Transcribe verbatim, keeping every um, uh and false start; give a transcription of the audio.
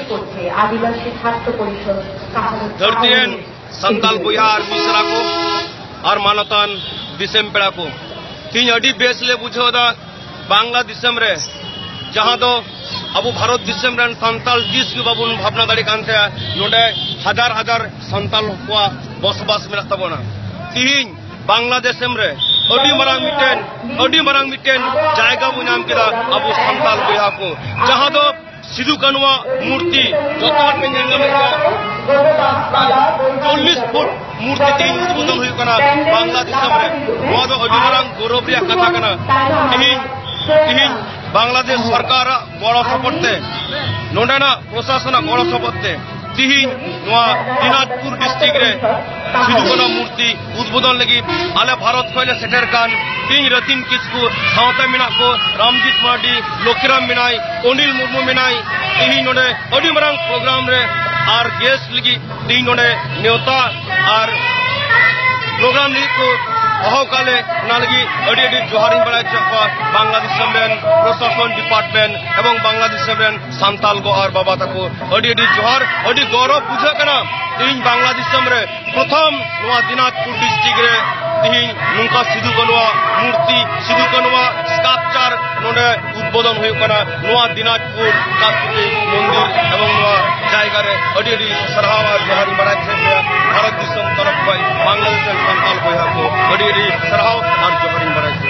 করছে আদিবাসী ছাত্র পরিষদ কাছাড়। ᱫᱷᱟᱹᱨᱛᱤ ᱨᱮᱱ ᱥᱟᱱᱛᱟᱞ ᱵᱚᱭᱦᱟ ᱟᱨ ᱢᱤᱥᱨᱟ ᱠᱚ ᱟᱨ ᱢᱟᱱᱚᱛᱟᱱ ᱫᱤᱥᱚᱢ ᱯᱮᱲᱟ ᱠᱚ, ᱛᱮᱦᱮᱧ ᱟᱹᱰᱤ ᱵᱮᱥ ᱞᱮ ᱵᱩᱡᱷᱟᱹᱣ ᱮᱫᱟ᱾ ᱵᱟᱝᱞᱟ ᱫᱤᱥᱚᱢ ᱨᱮ, ᱡᱟᱦᱟᱸ ᱫᱚ ᱟᱵᱚ ᱵᱷᱟᱨᱚᱛ ᱫᱤᱥᱚᱢ ᱨᱮᱱ ᱥᱟᱱᱛᱟᱞ ᱛᱤᱥ ᱜᱮ ᱵᱟᱵᱚᱱ ᱵᱷᱟᱵᱽᱱᱟ ᱫᱟᱲᱮ ᱠᱟᱱ ᱛᱟᱦᱮᱸᱫ, ᱱᱚᱰᱮ ᱦᱟᱡᱟᱨ ᱦᱟᱡᱟᱨ ᱥᱟᱱᱛᱟᱞ ᱠᱚᱣᱟᱜ ᱵᱚᱥᱚᱵᱟᱥ ᱢᱮᱱᱟᱜ ᱛᱟᱵᱚᱱᱟ᱾ ᱛᱤᱦᱤᱧ ᱵᱟᱝᱞᱟ ᱫᱤᱥᱚᱢ ᱨᱮ ᱟᱹᱰᱤ ᱢᱟᱨᱟᱝ ᱢᱤᱫᱴᱮᱱ, ᱟᱹᱰᱤ ᱢᱟᱨᱟᱝ ᱢᱤᱫᱴᱮᱱ ᱡᱟᱭᱜᱟ ᱵᱚᱱ ᱧᱟᱢ ᱠᱮᱫᱟ ᱟᱵᱚ ᱥᱟᱱᱛᱟᱞ ᱵᱚᱭᱦᱟ ᱠᱚ, ᱡᱟᱦᱟᱸ ᱫᱚ ᱥᱤᱫᱩ ᱠᱟᱹᱱᱩᱣᱟᱜ ᱢᱩᱨᱛᱤ ᱡᱚᱛᱚ ᱦᱚᱲ ᱯᱮ ᱧᱮᱞ ᱧᱟᱢᱮᱫ ᱜᱮᱭᱟ᱾ ᱪᱚᱞᱞᱤᱥ ᱯᱷᱩᱴ ᱢᱩᱨᱛᱤ ᱛᱮᱦᱮᱧ ᱩᱫᱵᱳᱫᱚᱱ ᱦᱩᱭᱩᱜ ᱠᱟᱱᱟ ᱵᱟᱝᱞᱟ ᱫᱤᱥᱚᱢ ᱨᱮ᱾ ᱱᱚᱣᱟ ᱫᱚ ᱟᱹᱰᱤ ᱢᱟᱨᱟᱝ ᱜᱚᱨᱚᱵᱽ ᱨᱮᱭᱟᱜ ᱠᱟᱛᱷᱟ ᱠᱟᱱᱟ᱾ ᱛᱤᱦᱤᱧ, ᱛᱤᱦᱤᱧ ᱵᱟᱝᱞᱟᱫᱮᱥ ᱥᱚᱨᱠᱟᱨᱟᱜ ᱜᱚᱲᱚ ᱥᱚᱯᱚᱦᱚᱫ ᱛᱮ, ᱱᱚᱰᱮᱱᱟᱜ ᱯᱨᱚᱥᱟᱥᱚᱱᱟᱜ ᱜᱚᱲᱚ ᱥᱚᱯᱚᱦᱚᱫ ᱛᱮ ᱛᱤᱦᱤᱧ ᱱᱚᱣᱟ ᱫᱤᱱᱟᱡᱽᱯᱩᱨ ᱰᱤᱥᱴᱨᱤᱠᱴ ᱨᱮ ᱥᱤᱫᱩ ᱠᱟᱹᱱᱦᱩ ᱢᱩᱨᱛᱤ ᱩᱫᱵᱳᱫᱚᱱ ᱞᱟᱹᱜᱤᱫ ᱟᱞᱮ ᱵᱷᱟᱨᱚᱛ ᱠᱷᱚᱱ ᱞᱮ ᱥᱮᱴᱮᱨ ᱠᱟᱱ᱾ ᱛᱤᱦᱤᱧ ᱨᱟᱹᱛᱤᱱ ᱠᱤᱥᱠᱩ ᱥᱟᱶᱛᱮ ᱢᱮᱱᱟᱜ ᱠᱚ ᱨᱟᱢᱡᱤᱛ ᱢᱟᱨᱰᱤ, ᱞᱚᱠᱷᱤᱨᱟᱢ ᱢᱮᱱᱟᱭ, ᱚᱱᱤᱞ ᱢᱩᱨᱢᱩ ᱢᱮᱱᱟᱭ᱾ ᱛᱤᱦᱤᱧ ᱱᱚᱰᱮ ᱟᱹᱰᱤ ᱢᱟᱨᱟᱝ ᱯᱨᱳᱜᱨᱟᱢ ᱨᱮ ᱟᱨ ᱜᱮᱥᱴ ᱞᱟᱹᱜᱤᱫ ᱛᱤᱦᱤᱧ ᱱᱚᱰᱮ ᱱᱮᱣᱛᱟ ᱟᱨ ᱯᱨᱳᱜᱨᱟᱢ ᱞᱟᱹᱜᱤᱫ ᱠᱚ ᱦᱚᱦᱚ ᱟᱠᱟᱫ ᱞᱮ, ᱚᱱᱟ ᱞᱟᱹᱜᱤᱫ ᱟᱹᱰᱤ ᱟᱹᱰᱤ ᱡᱚᱦᱟᱨ ᱤᱧ ᱵᱟᱲᱟᱭ ᱦᱚᱪᱚᱭᱮᱫ ᱠᱚᱣᱟ ᱵᱟᱝᱞᱟ ᱫᱤᱥᱚᱢ ᱨᱮᱱ ᱯᱨᱚᱥᱟᱥᱚᱱ ᱰᱤᱯᱟᱨᱴᱢᱮᱱᱴ ᱮᱵᱚᱝ ᱵᱟᱝᱞᱟ ᱫᱤᱥᱚᱢ ᱨᱮᱱ ᱥᱟᱱᱛᱟᱞ ᱜᱚ ᱟᱨ ᱵᱟᱵᱟ ᱛᱟᱠᱚ᱾ ᱟᱹᱰᱤ ᱟᱹᱰᱤ ᱡᱚᱦᱟᱨ᱾ ᱟᱹᱰᱤ ᱜᱚᱨᱚᱵᱽ ᱵᱩᱡᱷᱟᱹᱜ ᱠᱟᱱᱟ ᱛᱮᱦᱮᱧ ᱵᱟᱝᱞᱟ ᱫᱤᱥᱚᱢ ᱨᱮ ᱯᱨᱚᱛᱷᱚᱢ ᱱᱚᱣᱟ ᱫᱤᱱᱟᱡᱽᱯᱩᱨ ᱰᱤᱥᱴᱨᱤᱠᱴ ᱨᱮ ᱛᱮᱦᱮᱧ ᱱᱚᱝᱠᱟ ᱥᱤᱫᱩ ᱠᱟᱹᱱᱩᱣᱟᱜ ᱢᱩᱨᱛᱤ, ᱥᱤᱫᱩ ᱠᱟᱹᱱᱩᱣᱟᱜ ᱥᱠᱟᱞᱯᱪᱟᱨ ᱱᱚᱰᱮ ᱩᱫᱵᱳᱫᱚᱱ ᱦᱩᱭᱩᱜ ᱠᱟᱱᱟ᱾ ᱱᱚᱣᱟ ᱫᱤᱱᱟᱡᱽᱯᱩᱨ ᱠᱟᱥᱯᱩᱨᱤ ᱢᱚᱱᱫᱤᱨ ᱮᱵᱚᱝ ᱱᱚᱣᱟ ᱡᱟᱭᱜᱟ ᱨᱮ ᱟᱹᱰᱤ ᱟᱹᱰᱤ ᱥᱟᱨᱦᱟᱣ ᱟᱨ ᱡᱚᱦᱟᱨ ᱤᱧ ᱵᱟᱲᱟᱭ ᱦᱚᱪᱚᱭᱮᱫ ᱯᱮᱭᱟ᱾ ᱵᱷᱟᱨᱚᱛ ᱫᱤᱥᱚᱢ ᱛᱚᱨᱚᱯ ᱠᱷᱚᱱ ᱵᱟᱝᱞᱟᱫᱮᱥ ᱨᱮᱱ ᱥᱟᱱᱛᱟᱲ ᱵᱚᱭᱦᱟ ᱠᱚ ᱟᱹᱰᱤ ᱟᱹᱰᱤ ᱥᱟᱨᱦᱟᱣ ᱟᱨ ᱡᱚᱦᱟᱨ ᱤᱧ ᱵᱟᱲᱟᱭ ᱦᱚᱪᱚᱭᱮᱫ ᱯᱮᱭᱟ᱾